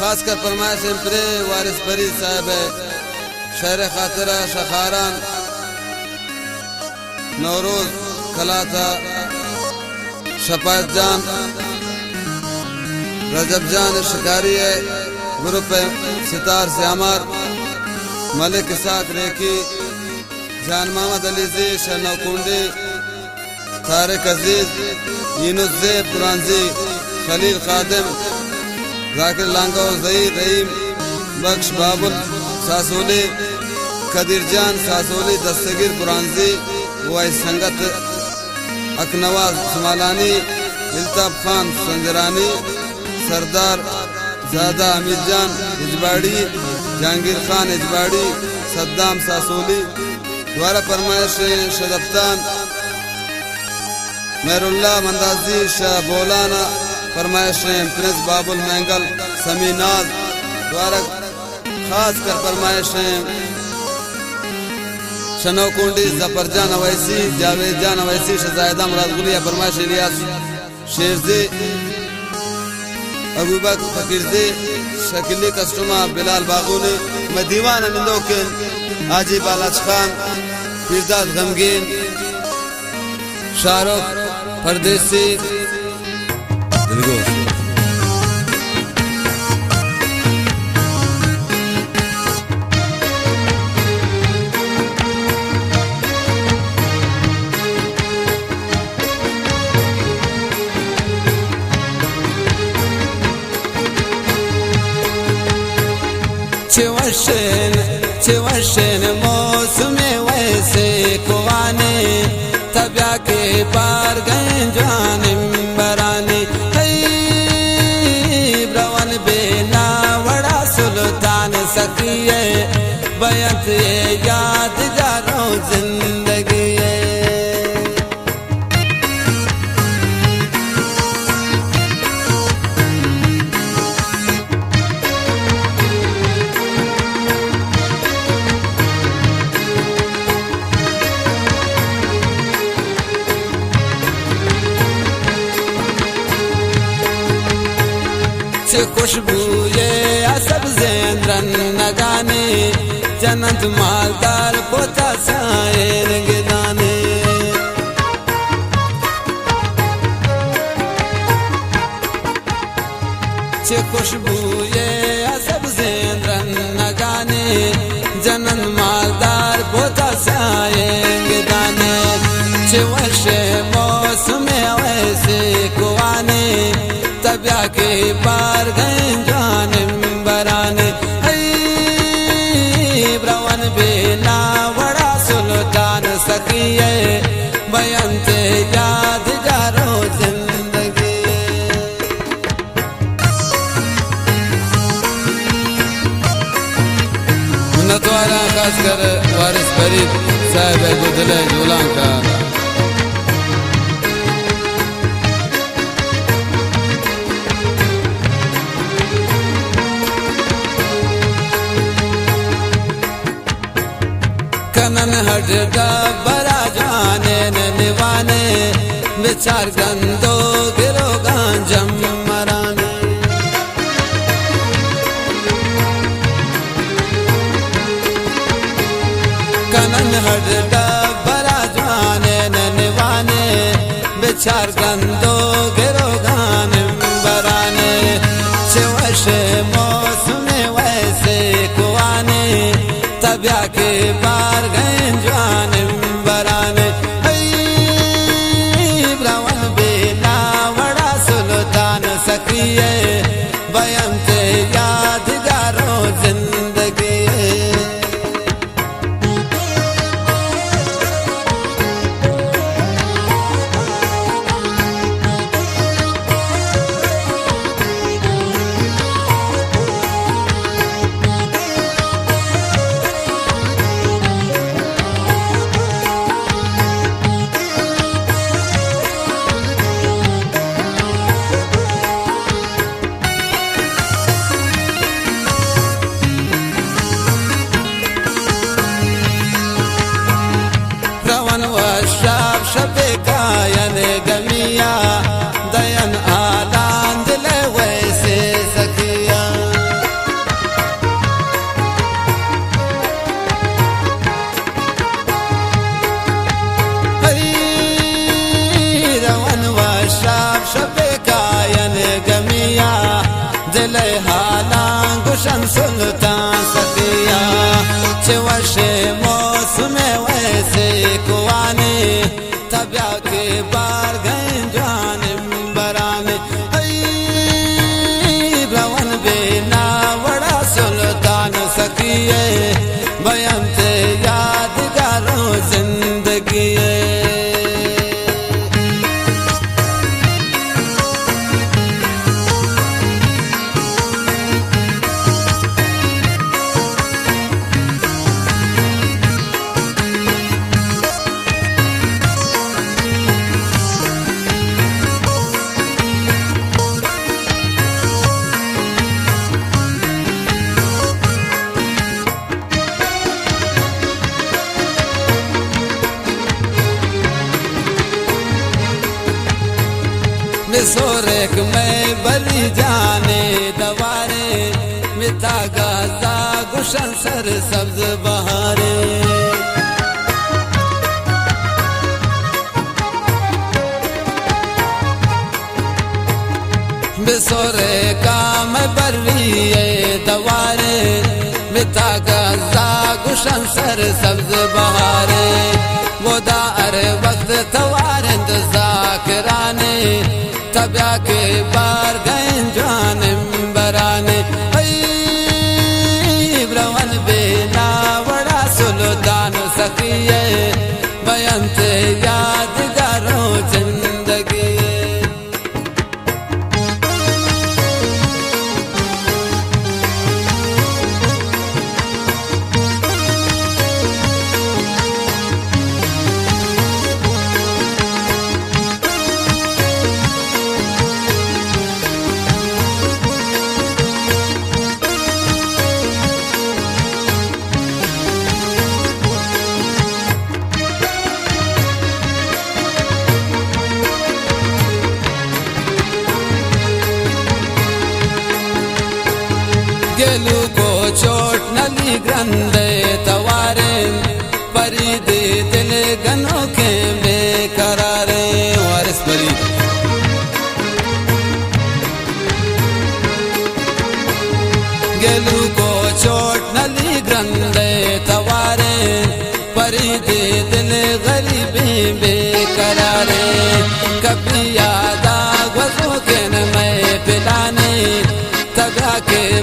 خاص کر پرمائش ایں پرے وارث بری صاحب ءِ شئیر ءِ خاطر ءَ شہ خاران نوروز کلات ءَ شپایت جان، رجب جان شکاری ءِ گروپ ءِ ستار سیامار، ملک اسحاق ریکی، جان محمد علیزی شہ نوکونڈی، طارق عزیز، یونس زیب قرآنزی، خلیل خادم، ذاکر لانگو، ظہیر رحیم، بخش بابل ساسولی، قدیر جان ساسولی، دستگیر قرآنزی، وائی سنگت اکنواز سمالانی، الطاف خان سنجرانی، سردار زادہ، حمید جان ہجباڑی، جہانگیر خان ہجباڑی، صدام ساسولی۔ دوارہ پرمائش ایں شہ دپتان مہر اللہ مندازی شہ بولان ءَ، پرمائش ایں پرنس بابل مینگل، سمی ناز۔ دوارہ خاص کر پرمائش ایں شہ نوکونڈی ظفر جان اویسی، جاوید جان اویسی، شہ زاہدہ مراد گلی ءَ، پرمائش الیاس شیرزی، ابوبکر فقیرزی، شکیلی کسٹم ءَ بلال باغونی، مئے دیوان ءَ نندوکیں حاجی بالاچ خان، پیرداد غمگین، شاہ رخ پردیسی، دلگوش۔ چہ وشیں، چہ وشیں موسمے ویسے کوانی، تہ بیا کہ بارگیں جوانیں برانی۔ اے برون بے ناوڑا سلطان سخی ءِ، بینت یادگاروں زندگی ءِ۔ چہ خوشبوئے ءَ سبزیں درنگانی، جنت مالدار پوتا سائیں گدانی۔ چہ خوشبوئے ءَ سبزیں درنگانی، جنن مالدار پوتا سائیں گدانی۔ چہ وشیں موسمے ویسے کوانی، تہ بیا کہ بارگیں جوانیں برانی۔ اے برون بے ناوڑا سلطان سخی ءِ، بینت یادگاروں زندگی۔ منتواراں خاص کر وارث فرید صاحب ءِ گوں دل ءِ جولانک ءَ۔ کنن ہڈ ڈبرا جوانیں نوانے، بچار گندو گروگاں جمرانے۔ کنن ہڈ ڈبرا جوانیں نوانے، بچار گندو گروگاں برانی۔ چہ وش موسم ویسے کوانی، تہ بیا کہ بارگیں جوانیں برانی۔ اے برون بے ناوڑا سلطان سخی ءِ، بینت یادگاروں زندگی ءِ۔ ءَ، بینت یادگار ءُ زندگی ءَ۔ مصورک مئے بری جان ءِ دوارے، متا گزا گشن سر سبز بہارے۔ مصورک مئے بری ءِ دوارے، متا گزا گشن سر سبز بہارے۔ ودا ہر وقت توار انت ذاکرانے، تبیا کہ بار گئیں جوان امبرانے۔ اے برون بے ناوڑا سلطان سخی ءَ، بینت یادگار ءُ زندگی ءَ۔ گلوک ءُ چوٹ نلی گرند ءِ تواریں، پرید دل گنوکیں بے قراریں، وارث پرید۔ گلوک ءُ چوٹ نلی گرند ءِ تواریں، پرید دل غریبیں بے قراریں۔ کبھی یادا گوزوکیں مئے پلانے، تبیا کہ